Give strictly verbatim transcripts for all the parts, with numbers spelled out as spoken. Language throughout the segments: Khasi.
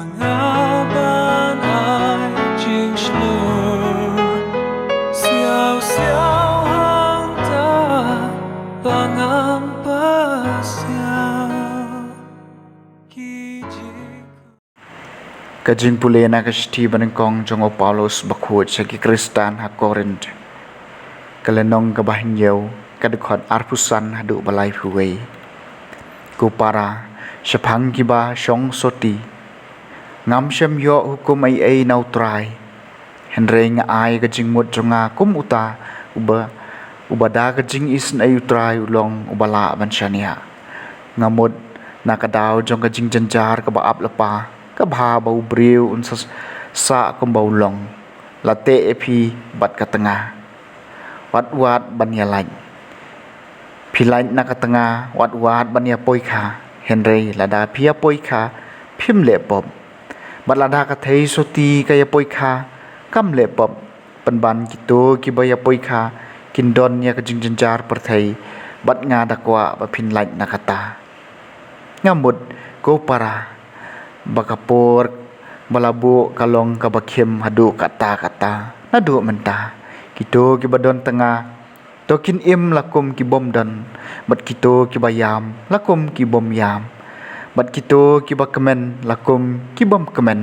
Nga ban ai jingshlur siaw siaw hangta ba ngam pasiaw. Ki jing Ka jingpule na ka shithi banyngkong jong u Paulus bakhuid sha ki Khristan ha Korinth. Ka lynnong kaba hynñiew, ka dkhot arphew san haduh ba laiphew wei. Ko para, shaphang kiba shong soti, ngam shym ïoh hukum ei ei na u Trai. Hynrei nga ai ka jingmut jong nga kum uta uba, uba da ka jingisynei u Trai u long uba lah ban shaniah. Nga mut na ka daw jong ka jingjynjar kaba ap lypa, ka bha ba u briew un sa, sah kumba u long. La teh ïa phi bad ka tnga, wat wat ban ïa lait. Phi lait na ka tnga, wat wat ban ïa poikha. Hynrei lada phi ïa poikha, phim leh pop. Bad lada ka thei soti ka ïa poikha, kam leh pop. Pynban kito kiba ïa poikha kin don ïa ka jingjynjar pyrthei, bad nga da kwah ba phin lait na kata. Nga mut, ko para, ba ka por ba la buh ka long kaba khim haduh katta katta. Naduh mynta, kito kiba don tnga, to kin im la kum ki bym don, bad kito kiba ïam, la kum ki bym ïam, bad kito kiba kmen, la kum ki bym kmen,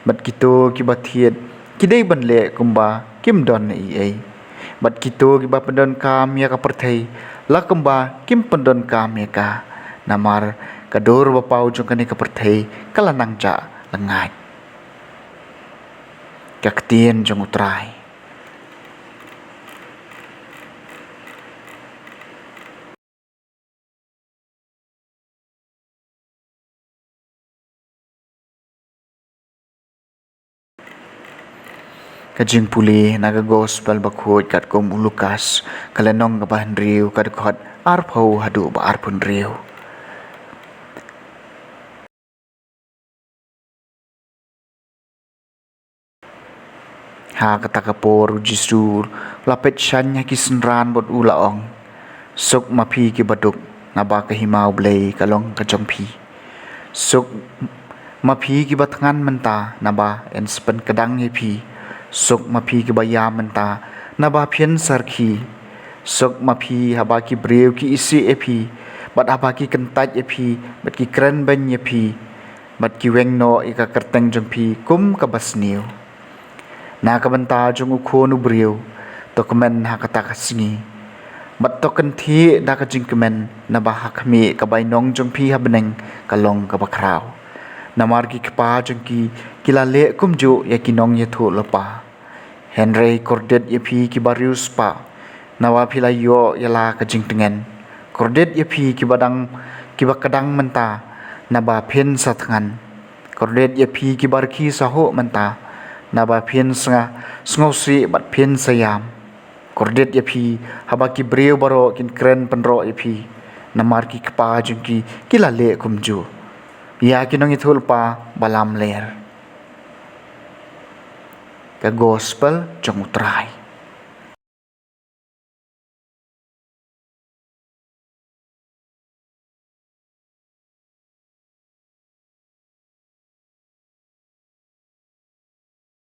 bad kito kiba thied, ki dei ban leh kumba kim don ei ei. Bad kito kiba pyndonkam ïa ka pyrthei, la kumba kim pyndonkam ïa ka. Namar ka dur ba paw jong kane ka pyrthei ka la nang jah lyngngaid. Ka ktien jong u Trai. Ka jingpule na ka Gospel bakhuid katkum u Lukas, ka lynnong kaba hynriew, ka dkhot arphew haduh ba arphew hynriew. Ha kata ka por u Jisu u la peit shane ha ki synran bad u la ong, "Suk ma phi kiba duk, naba ka hima U Blei ka long ka jong phi. Suk ma phi kiba thngan mynta, naba yn sa pynkdang ïa phi. Suk ma phi kiba ïam mynta, naba phin sa rkhie. Suk ma phi haba ki briew ki isih ïa phi, bad haba ki kyntait ïa phi, bad ki kren beiñ ïa phi, bad ki weng noh ïa ka kyrteng jong phi kum kaba sniew. Na ka bynta jong u Khun u briew, to kmen ha kata ka sngi, bad to kynthieh da ka jingkmen, naba ha khmih ka bainong jong phi ha bneng ka long kaba khraw. Namar ki kpa jong ki, ki la leh kumjuh ïa ki nongïathuhlypa. Hynrei kordit ïa phi kiba riewspah, naba phi la ïoh ïa la ka jingtngen. Kordit ïa phi kiba dang, kiba kdang mynta, naba phin sa thngan. Kordit ïa phi kiba rkhie sahuh mynta, naba phin sa sngewsih bad phin sa ïam. Kordit ïa phi haba ki briew baroh kin kren pynroh ïa phi, namar ki kpa jong ki, ki la leh kumjuh ïa ki nongïathuhlypa ba lamler." Ka Gospel jong u Trai.